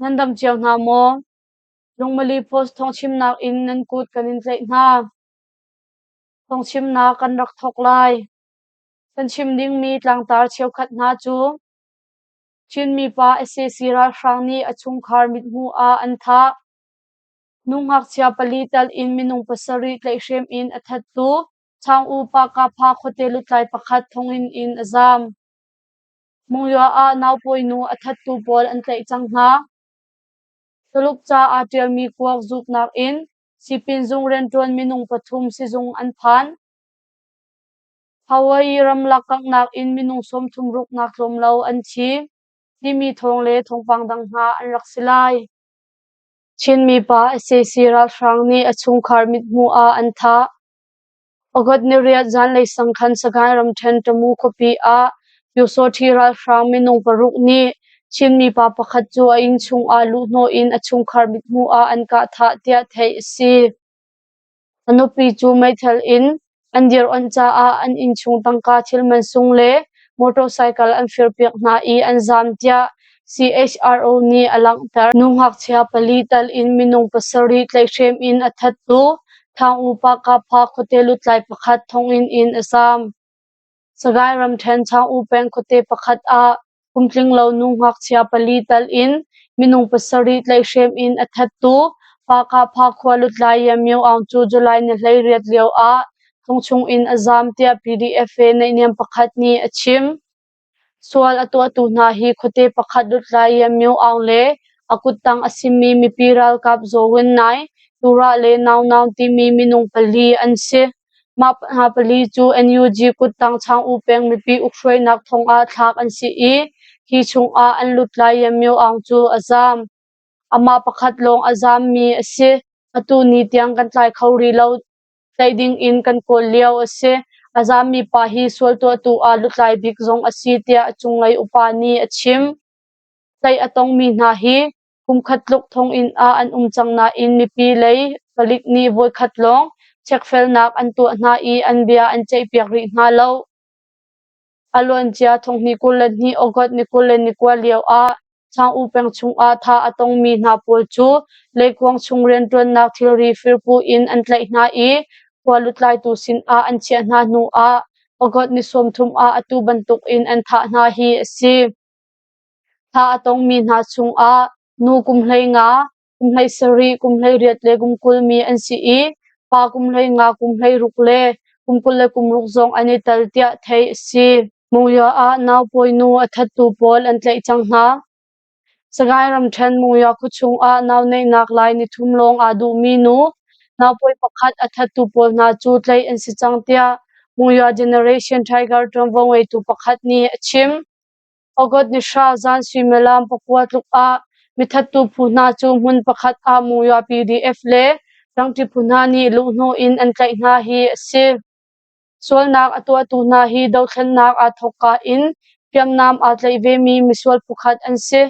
Nan dam cio hna maw? Lungmali Post thawngchimnak in nan kut kan in tlaih hna. Thawngchimnak kan rak thawk lai. Kan chim dingmi tlangtar cheukhat hna cu Chinmi pa sac ralhrang nih a chungkhar mithmuh ah an thah. Nu ngakchia pali tal in minung pasarih tlaihhrem in a thattu Chaung-U Pahkapha khuate lutlai pakhat thonginn in a zaam. Monywa ah naupawi nu a thattu pawl an tlaih cang hna. Tuluk ca aa ṭialmi kuak zuknak in sipin zung rianṭuan minung pathum sizung an phan. Hawaii ramlak kanghnak in minung 30 ruknak tlawm lo an thi, timi thawng le thawngpang dang hna an rak si lai. Chinmi pa sac ralhrang nih a chungkhar mithmuh ah an thah. August niriat zanlei sang khan Sagaing ramṭhen Tamu khuapi ah Pyusawṭhi ralhrang minung paruk nih Chinmi pa pakhat cu a inn chungah luhhnawh in a chungkhar mithmuh ah an kah thah tiah theih a si. A nupi cu meithal in an dir-onh caah an innchung tangka thil mansung le motorcycle an firpiak hna i an zaam tiah CHRO nih a langhter. Nu ngakchia pali tal in minung pasarih tlaihhrem in a thattu Thang-U Pahkapha khuate lutlai pakhat thonginn in a zaam. Sagaing ramṭhen Chaung-U peng khuate pakhat ah kumtlinglo nu ngakchia pali tal in minung pasarih tlaihhrem in a thattu Pahkapha khua lutlai Ye Myo Aung cu July ni 18 lio ah thong chung in a zaam tiah PDF he naihniam pakhat nih a chim. Sual a tuahtu hna hi khuate pakhat lutlai Ye Myo Aung le a kuttang a simi mipi ralkap Zaw Win Nai, Turah le Naung Naung timi minung pali an si. Mah hna pali cu NUG kuttang Chaung-U peng mipi ukhruainak thong ah thlak an si i hi chungah an lutlai Ye Myo Aung cu a zaam. Amah pakhat lawng a zaammi a si. Atu ni tiang kan tlai kho rih lo. Tlaih ding in kan kawl lio a si. A zaammi pa hi sual tuahtu ah lutlai bik zong a si tiah a cunglei upa nih a chim. Tlaih a tongmi hna hi kumkhat tluk thonginn ah an um cang nain mipi lei palik nih voikhat lawng chekfelnak an tuah hna i an bia an ceihpiak rih hna lo. A luancia thonghnih 22 August ni 29 lio ah Chaung-U peng chungah thah a tongmi hna pawl cu leikuang chung rianṭuannak thilri firpu in an tlaih hna i khua lutlaitu sinah an chiah hna hnu ah August ni 30 ah atu bantukin an thah hna hi a si. Thah a tongmi hna chungah nu kum 15, kum 17, kum 18 le kum 20 mi an si i pa kum 15, kum 16 le kum 26 zong an i tel tiah theih a si. Monywa ah naupawi nu a thattu pawl an tlaih cang hna. Sagaing ramṭhen Monywa khuachung ah nau neihnak lai nithum lawng aa duhmi nu naupawi pakhat a thattu pawl hna cu tlaih an si cang tiah Monywa Generation Tiger ṭuanvo ngeitu pakhat nih a chim. August ni hra zan suimilam pakua tluk ah mithattu phu hna cu hmun pakhat ah Monywa PDF le ṭangṭi phu hna nih luhhnawh in an tlaih hna hi a si. Sualnak a tuahtu hna hi dothlennak aa thawkka in hriamnam aa tlaih vemi misual phukhat an si.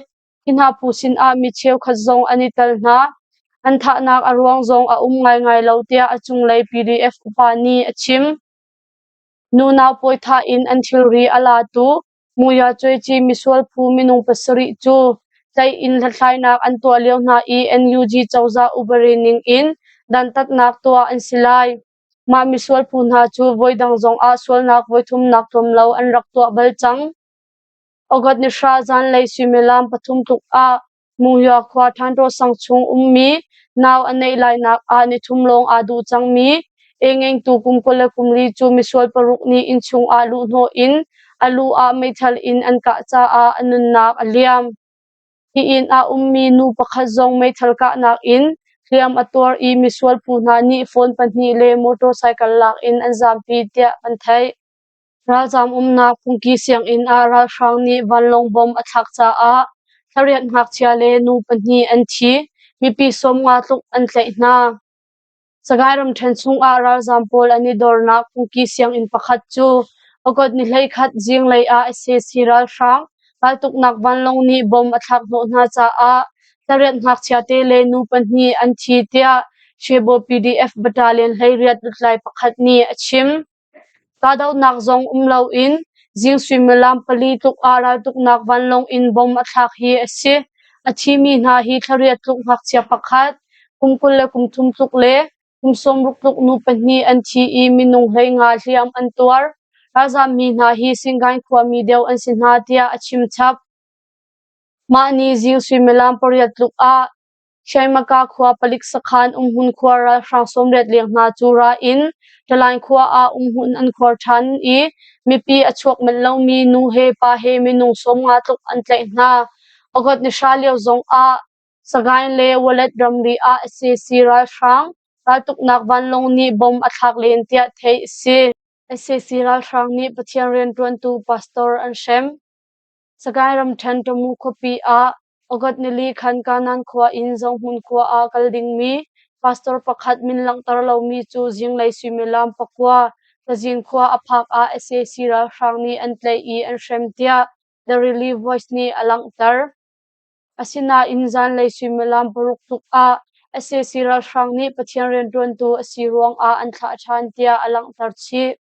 Hi hna phu sinah mi cheukhat zong an i tel hna. An thahnak a ruang zong a um ngaingai lo tiah a cunglei PDF upa nih a chim. Nunau pawi thah in an thilri a latu Muya Cuaici misual phu minung pasarih cu tlaih in hlathlainak an tuah lio hna i NUG cozah upari ning in dantatnak tuah an si lai. Mah misual phu hna cu voidang zongah sualnak voithumnak tlawm lo an rak tuah bal cang. August ni hra zanlei suimilam pathum tluk ah Monywa khua Thantaw sang chung ummi nau a neih lainak ah nithum lawng aa duh cangmi engengtu kum 24 cu misual paruk nih innchung ah luhhnawh in a lu ah meithal in an kah caah a nunnak a liam. Hi inn ah ummi nu pakhat zong meithal kahnak in hliam a tuar i misual phu hna nih phone pahnih le motorcycle lak in an zampi tiah kan theih. Ralzaam umnak phungki sianginn ah ralhrang nih vanlawng bom a thlak caah thlariat ngakchia le nu pahnih an thi, mipi 50 tluk an tlaih hna. Sagaing ramṭhen chungah ralzaam pawl an i dornak phungki sianginn pakhat cu August ni 11 zinglei ah sac ralhrang raltuknak vanlawng nih bom a thlak hnawh hna caah thlariat ngakchia te le nu pahnih an thi tiah Shebo PDF Battalion 18 lutlai pakhat nih a chim. Kahdohnak zong um loin zing suimilam pali tluk ah raltuknak vanlawng in bomb a thlak hi a si. A thimi hna hi thlariat tluk ngakchia pakhat, kum 20 le kum 30 tluk le kum 60 tluk nu pahnih an thi i minung 15 hliam an tuar. Ralzammi hna hi Singain khuami deuh an si hna tiah a chim chap. Mah ni zing suimilam 8 tluk ah Shaimaka khua palik sakhan umhmun khuar ralhrang 80 leng hna cu ra in Ṭalain khua ah umhmun an khuar ṭhan i mipi a chuak manh lomi nu he pa he minung 50 tluk an tlaih hna. August ni 10 lio zong ah Sagaing le Walet ramri ah sac ralhrang raltuknak vanlawng nih bomb a thlak len tiah theih a si. Sac ralhrang nih Pathian rianṭuantu pastor an hrem. Sagaing ramṭhen Tamu khuapi ah August nili khan Kanan khua in Zohmun khua ah kal dingmi pastor pakhat min langhter lomi cu zinglei suimilam 9 Tazin khua a phak ah sac ralhrang nih an tlaih i an hrem tiah The Relief Voice nih a langhter. Asinain zanlei suimilam 6 tluk ah sac ralhrang nih Pathian rianṭuantu a si ruangah an thlah ṭhan tiah a langhter chih.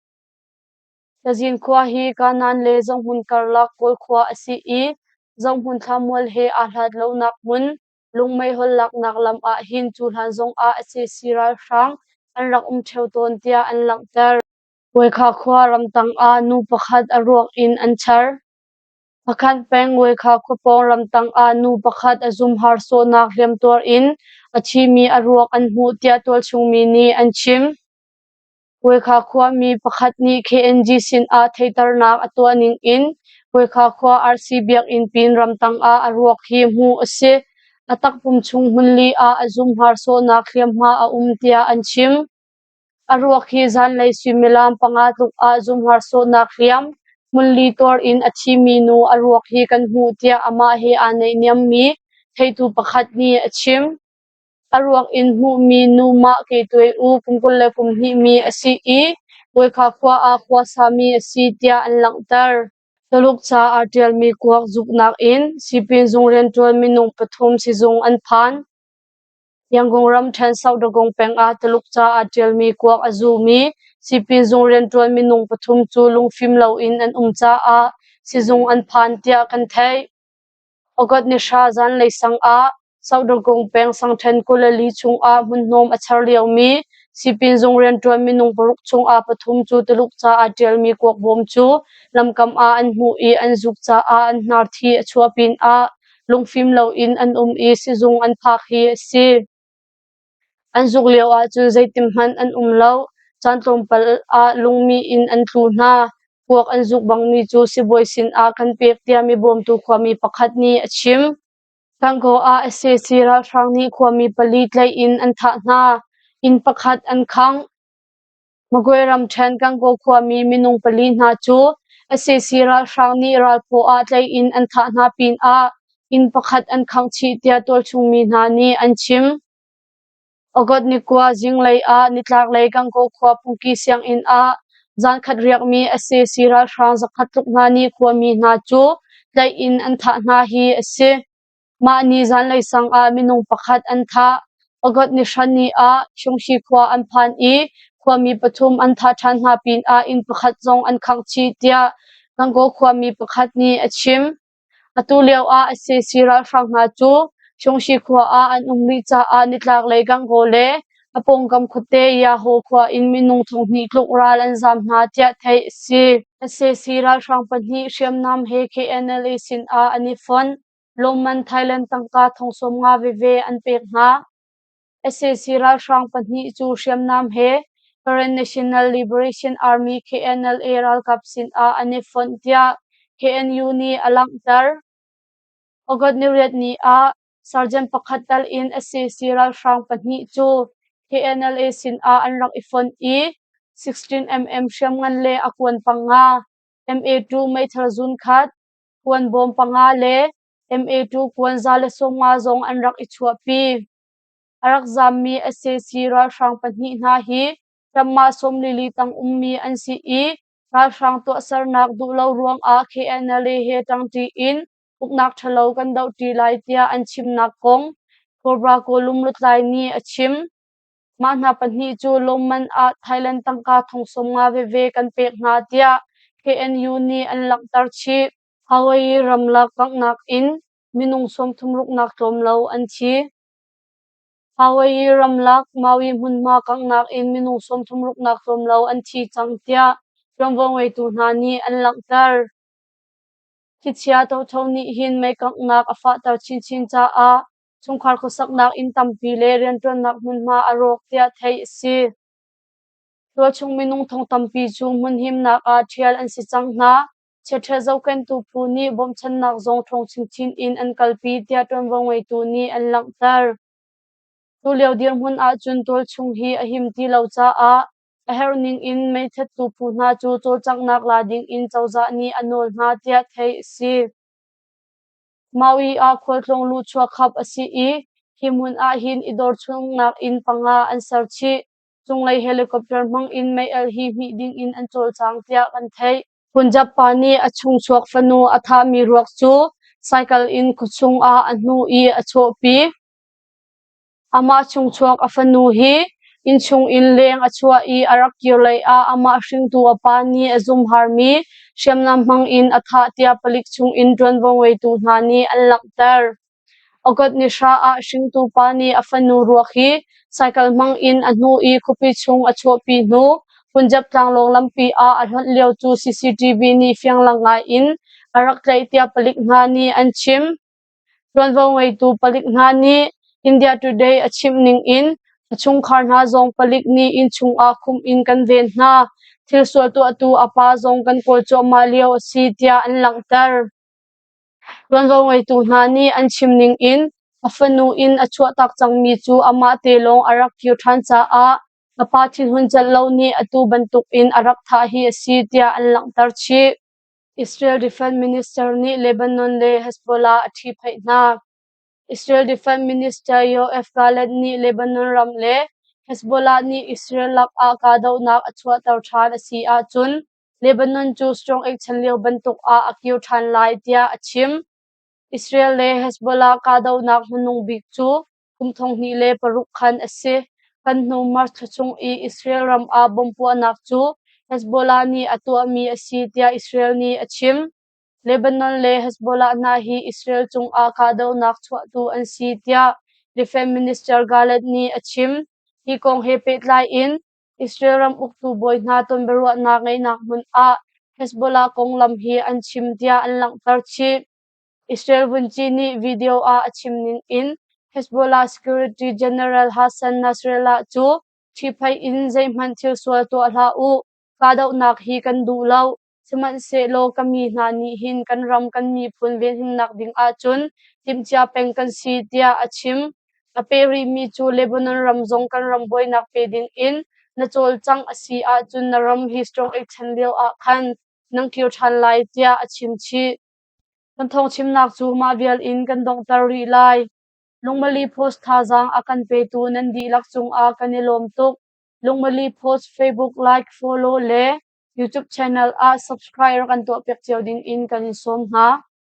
Tazin khua hi Kanan le Zohmun karlak Kawl khua a si i Zohmun thlamual he aa hlat lonak hmun lungmeihol laknak lam ah hin cuhlan zongah sac ralhrang an rak um ṭheo tawn tiah an langhter. Wekha khua ramtang ah nu pakhat a ruak in an char. Hpakant peng Wekha khua pawng ramtang ah nu pakhat a zumhar sawhnak hliamtuar in a thimi a ruak an hmuh tiah tualchung mi nih an chim. Wekha khuami pakhat nih KNG sinah theihternak a tuah ning in Wekha khua RC biakinn pin ramtang ah a ruak hi hmuh a si. A takpum chung hmunli ah a zumhar sawhnak hliamhma a um tiah an chim. A ruak hi zanlei suimilam 5 tluk ah zumhar sawhnak hliam hmunli tuar in a thimi nu a ruak hi kan hmuh tiah amah he aa naihniammi theitu pakhat nih a chim. A ruak in hmuhmi nu mah Keituai u kum 22 mi a si i Wekha khua ah khua sami a si tiah an langhter. Tuluk ca aa ṭialmi kuak zuknak in sipin zung rianṭuan minung pathum sizung an phan. Yangon ramṭhen Saudagung peng ah Tuluk ca aa ṭialmi kuak a zumi sipin zung rianṭuan minung pathum cu lungfim loin an um caah sizung an phan tiah kan theih. August ni 10 zanlei sang ah Saudagung peng sangṭhen 24 chungah hmunhnawm a char liomi sipin zung rianṭuan minung paruk chungah pathum cu Tuluk ca aa ṭialmi kuakbawm cu lamkam ah an hmuh i an zuk caah an hnar thi a chuah pinah lungfim loin an um i sizung an phak hi a si. An zuk lio ahcun zeitinhmanh an um lo. Caan tlawmpal ah lungmi in an tlu hna. Kuak an zuk bangmi cu sibawi sinah kan pek tiah mibawmtu khuami pakhat nih a chim. Gangaw ah sac ralhrang nih khuami pali tlaih in an thah hna. Inn pakhat an khangh. Magwe ramṭhen Gangaw khuami minung pali hna cu sac ralhrang nih ralphaw ah tlaih in an thah hna pinah inn pakhat an khangh chih tiah tualchung mi hna nih an chim. August ni 9 zinglei ah nitlaklei Gangaw khua phungki sianginn ah zankhat riakmi sac ralhrang 100 tluk hna nih khuami hna cu tlaih in an thah hna hi a si. Mah ni zanlei sang ah minung pakhat an thah. August ni 3 ni ah Hyungshi khua an phan i khuami pathum an thah ṭhan hna pinah inn pakhat zong an khangh chih tiah Gangaw khuami pakhat nih a chim. Atu lio ah sac ralhrang hna cu Hyungshi khua ah an um rih caah nitlaklei Gangaw le a pawngkam khuate Yaho khua in minung 2,000 tluk ral an zaam hna tiah theih a si. Sac ralhrang pahnih hriamnam he KNLA sinah an i fonh. Lawmman Thailand tangka 50,000 veve an pek hna. Sac ralhrang pahnih cu hriamnam he Karen National Liberation Army KNLA ralkap sinah an i fonh tiah KNU nih a langhter. August ni 8 ni ah Sergeant pakhat tal in sac ralhrang pahnih cu KNLA sinah an rak i fonh i 16mm hriamngan le a kuan panga, MA2 meithal zun khat, kuan bawm panga le MA2 kuan 150 zong an rak i chuahpi. A rak zaammi sac ralhrang pahnih hna hi ramah 44 tang ummi an si i ralhrang tuahsernak duh lo ruangah KNLA he ṭangṭi in uknak ṭhalo kan dohṭi lai tiah an chimnak kong Cobra Kawlum lutlai nih a chim. Mah hna pahnih cu lawmman ah Thailand tangka 50,000 veve kan pek hna tiah KNU nih an langhter chih. Hawaii ramlak kanghnak in. minung 36 nak tlawm lo an thi. Hawaii ramlak Maui hmunhma kanghnak in minung 36 nak tlawm lo an thi cang tiah ṭuanvo ngeitu hna nih an langhter. Thlichia ṭoṭho nih hin meikanghnak a fahter chinchin caah chungkhar khuasaknak inn tampi le rianṭuannak hmunhma a rawk tiah theih a si. Tualchung minung thong tampi cu hmunhimnak ah ṭhial an si cang hna. Chiaṭha zohkhenhtu phu nih bawmchannak zong ṭhawng chinchin in an kalpi tiah ṭuanvo ngeitu nih an langhter. Tulio dirhmun ahcun tualchung hi a him ti lo caah a herh ning in meithattu phu hna cu cawlcanghnak la ding in cozah nih a nawl hna tiah theih a si. Maui ah khualtlawng luhchuah khap a si i hi hmun ah hin i dor chungnak inn panga an ser chih. Cunglei helicopter hmang in mei-alh hi hmih ding in an cawlcang tiah kan theih. Punjab pa nih a chungchuak fanu a thahmi ruak cu cycle in khuachung ah a hnuh i a chawhpi. Amah chungchuak a fanu hi innchung in leng a chuah i a rak kir lei ah amah hringtu a pa nih a zumharmi hriamnam hmang in a thah tiah palik chung in ṭuanvo ngeitu hna nih an langhter. August ni hra ah hringtu pa nih a fanu ruak hi cycle hmang in a hnuh i khuapi chung a chuahpi hnu Punjab tlanglawng lampi ah a hlonh lio cu CCTV nih fianglang ngai in a rak tlaih tiah palik hna nih an chim. Ṭuanvo ngeitu palik hna nih India Today a chimh ning in a chungkhar hna zong palik nih innchung ah khumh in kan ven hna. Thil sual tuahtu a pa zong kan kawl cuahmah lio a si tiah an langhter. Ṭuanvo ngeitu hna nih an chim ning in a fanu inn a chuahtak cangmi cu amah te lawng a rak kir ṭhan caah a pa thinhun celh lo nih atu bantuk in a rak thah hi a si tiah an langhter chih. Israel Defense Minister nih Lebanon le Hezbollah a ṭhihphaih hna. Israel Defense Minister Yoav Gallant nih Lebanon ram le Hezbollah nih Israel lakah kahdohnak a chuahter ṭhan a si ahcun Lebanon cu Strong Age chan lio bantuk ah a kir ṭhan lai tiah a chim. Israel le Hezbollah kahdohnak hmanung bik cu kum 2006 khan a si. Kan hnu March thla chung i Israel ram ah bomb puahnak cu Hezbollah nih a tuahmi a si tiah Israel nih a chim. Lebanon le Hezbollah hna hi Israel cungah kahdohnak chuahtu an si tiah Defense Minister Gallant nih a chim. Hi kong he pehtlai in Israel ram uktu bawi hna tonbiaruahnak ngeihnak hmun ah Hezbollah konglam hi an chim tiah an langhter chih. Israel vunci nih video ah a chim ning in Hezbollah Security General Hassan Nasrallah cu ṭhihphaih in zeihmanh thil sual tuah hlah u, kahdohnak hi kan duh lo. Sihmanhsehlaw ka mi hna nih hin kan ram kan miphun venhimnak ding ahcun timhcia peng kan si tiah a chim. A peh rihmi cu Lebanon ram zong kan ram buainak pe ding in na cawlcangh a si ahcun na ram hi Strong Age chan lio ah khan nan kir ṭhan lai tiah a chim chih. Kan thawngchimnak cu mah vial in kan donghter rih lai. Lungmali Post thazaang a kan petu nan dihlak cungah kan i lawm tuk. Lungmali Post Facebook like, follow le YouTube channel ah subscribe rak kan tuahpiak cio ding in kan in sawm hna.